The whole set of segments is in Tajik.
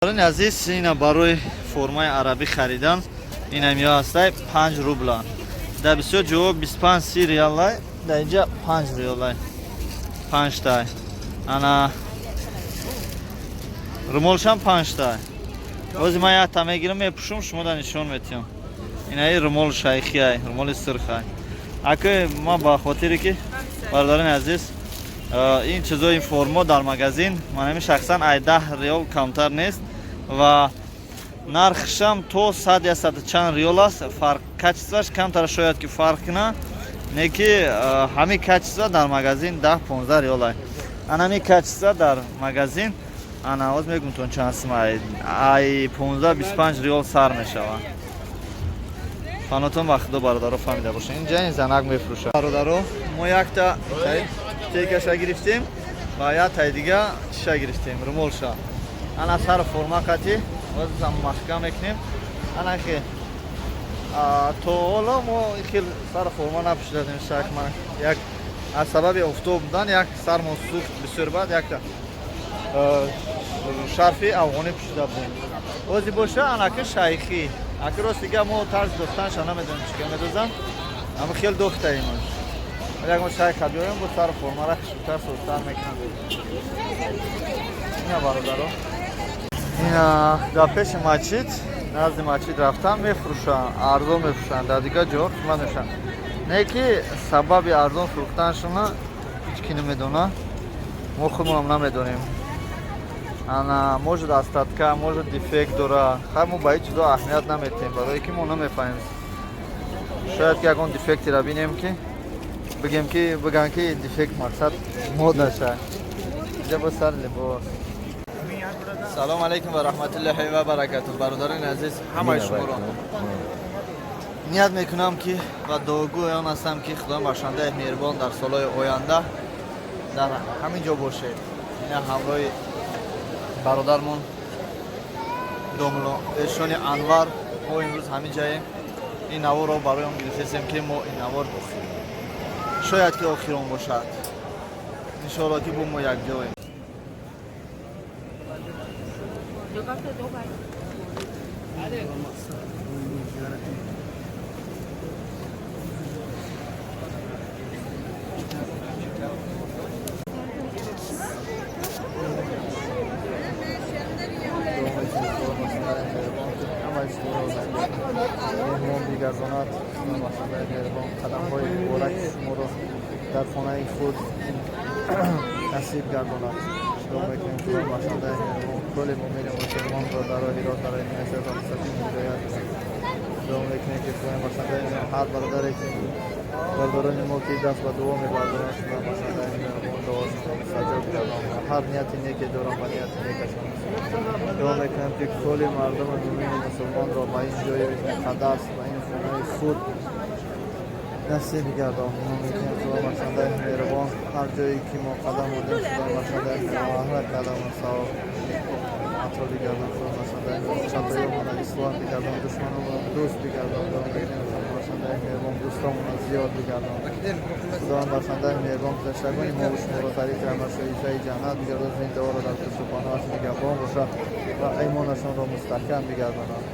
Бародарони азиз, ина барои формаи арабӣ харидан инам ё ҳастай, 5 рубла. Дар бисёр ҷо 25, 30 реалай, дар инҷа 5 реалай, панҷтай. Ана румолшам панҷтай. Ози ман якта мегирам, мепӯшум, шумо да нишон метиҳам. Инаи румол шайхиай, румоли сирхай. Ака, ман ба хотире ки, бародарони азиз, ин чизо, ин формо дар магазин манами шахсан ай 10 реал камтар нест ва нархшам то сад, я саду чанд реал аст. Фарқ качествоаш камтар шояд ки фарқ кунад, не ки ҳамин качество дар магазин 10, 15 реал ай. Анами качество дар магазин, ана оз мегумтон чанд сум, ай 15, 25 реал сар мешавад. Панотон ба худо, бародаро, фаҳмида бошед. Инҷа ин занак мефурӯшад. Бародаро, мо якта текаша гирифтем ва яктай дига чиша гирифтем, румолша. Ана сар форма қати озам маҳкам мекунем. Ана хе то ҳоло мо хел сар форма напӯшидадем. Шакма як аз сабаби офтоб будан як сармон сӯхт бисёр, баъд якта шарфи афғонӣ пӯшида будем. Ози боша, анаки шайхӣ. Аки рост дига мо тарзи дохтанша намедонем, чӣ медозам, ама хел дохтаимаш. Ягон шайха биёем, бо сар формара хушбтар, созтар мекунам. Ина, бародаро, ина дар пеши масҷид, назди масҷид рафтан, мефурӯшанд, арзон мефурӯшанд. Дар дигар ҷо қимат мефурӯшанд. Не ки сабаби арзон фурӯхтаншона ҳеҷ ки намедонад, мо худмонам намедонем. Ана может остатка, может дефект дора. Хай, мо ба ҳеҷ чизо аҳамият наметиҳем, барое ки мо намефаҳмем. Шояд ки ягон дефектеро бинем, ки бигем, ки биган ки дефект, мақсад модаша. Инҷа бо сар либос. Салом алейкум ва раҳматуллоҳи ва баракату, бародарони азиз, ҳамаи шуморо ният мекунам ки ва дуогӯи он ҳастам, ки Худои бахшандаи меҳрубон дар солҳои оянда дар ҳамин ҷо бошед. Ина ҳамроҳи бародармон домло Эшони Анвар мо имрӯз ҳамин ҷаем. Ин наворро барои он гирифтесем, ки мо ин навор шояд ки охирон бошад. Иншоалло, ки бо мо якҷоем. Меҳмон бигардонад. Бахшандаи меҳрубон қадамҳои мубораки шуморо дар хонаи худ насиб гардонад. Дуо мекунем, Худо бахшандаи меҳрубон кулли муъмину мусулмонро дар роҳи рост, дар роҳи сироти мустақим ҳидоят кунад. Дуо мекунем, ки Худои бахшандаи меҳрубон ҳар бародаре ки бародарони мо ки даст ба дуо мебардоранд, Худои бахшандаи меҳрубон дуошонро мустаҷоб гардонад. Ҳар нияти неке доранд, ба нияти некашон. Дуо мекунем, ки кулли мардуми муъмину мусулмонро ба ин ҷои муқаддас, ба ин хонаи худ насиб гардон. Дуо мекунем, Худо бахшандаи меҳрубон ҳар ҷое ки мо қадам мондем, Худо бахшандаи меҳрубон ҳар қадамон савоб ато бигардон. Худо бахшандаи меҳрубон хатоёмонро ислоҳ бигардон, душманонро дӯст бигардон. Дуо мекунем, Худо бахшандаи меҳрубон дӯстонмонро зиёд бигардон. Худованд бахшандаи меҳрубон гузаштагони мо шуморо тариқи раҳматшоифаи ҷаннат бигардон, зиндаҳоро дар пушту паноҳаш нигаҳбон бошад ва имонашонро мустаҳкам бигардонад.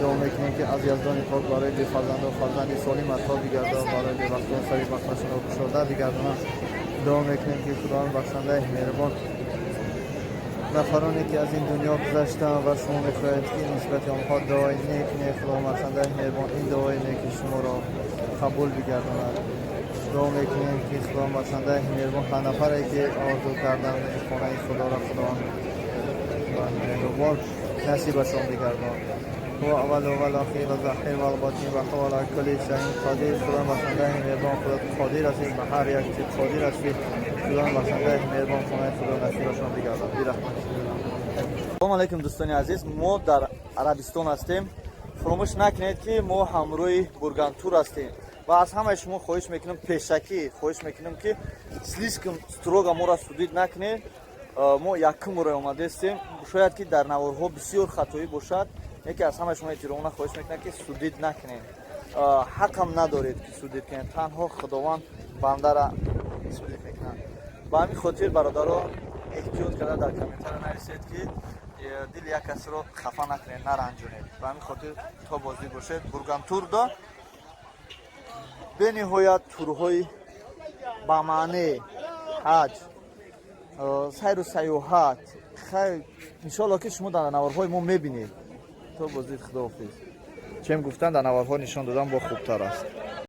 Дуо мекунем, ки аз Яздони пок барои бефарзандон фарзанди солим ато бигардонад, барои бебахтон сари бахташонро кушода бигардонад. Дуо мекунем, ки Худованд бахшандаи меҳрубон нафароне ки аз ин дунё гузаштанд ва шумо мехоҳед, ки нисбати онҳо дуои нек кунед, Худованд бахшандаи меҳрубон ин дуои неки шуморо қабул бигардонад. Дуо мекунем, ки Худованд бахшандаи меҳрубон ҳар нафаре ки орзу карданд хонаи Худоро, Худованд меҳрубон насибашон бигардон. هو اول و الاخیر و ظاهر و الباطن و هو على كل شيء قدیر. خدا بخشنده مهربان، خدا قادر هستی، به هر یک چیز قادر هستی. خدا بخشنده مهربان خانه خدا نصیبشان بگردان برحمت. Салом алейкум, дӯстони азиз, мо дар Арабистон ҳастем. Фуромӯш накунед, ки мо ҳамроҳи Бургантур ҳастем ва аз ҳамаи шумо хоҳиш мекунам, пешакӣ хоҳиш мекунам, ки слишком строго моро судить накунед. Мо якум бора омадастем, шояд ки дар наворҳо бисёр хатоӣ бошад. Яке аз ҳамаи шумо эҳтиромона хоҳиш мекунам, ки судить накунед. Ҳақам надоред, ки судить кунед, танҳо Худованд бандара судить мекунад. Ба ҳамин хотир, бародаро, эҳтиёт карда дар комментария нависед, ки Дили як касро хафа накунед, наранҷонед. Ба ҳамин хотир то боздид бошед. Бургантур до бениҳоят турҳои ба маъне ҳаҷ, сайру сайёҳат. Хайр, иншоалло, ки шумо дар наворҳои мо мебинед. То боздид, худоҳофиз. Чем гуфтан, дар наворҳо нишон додан бо хубтар аст.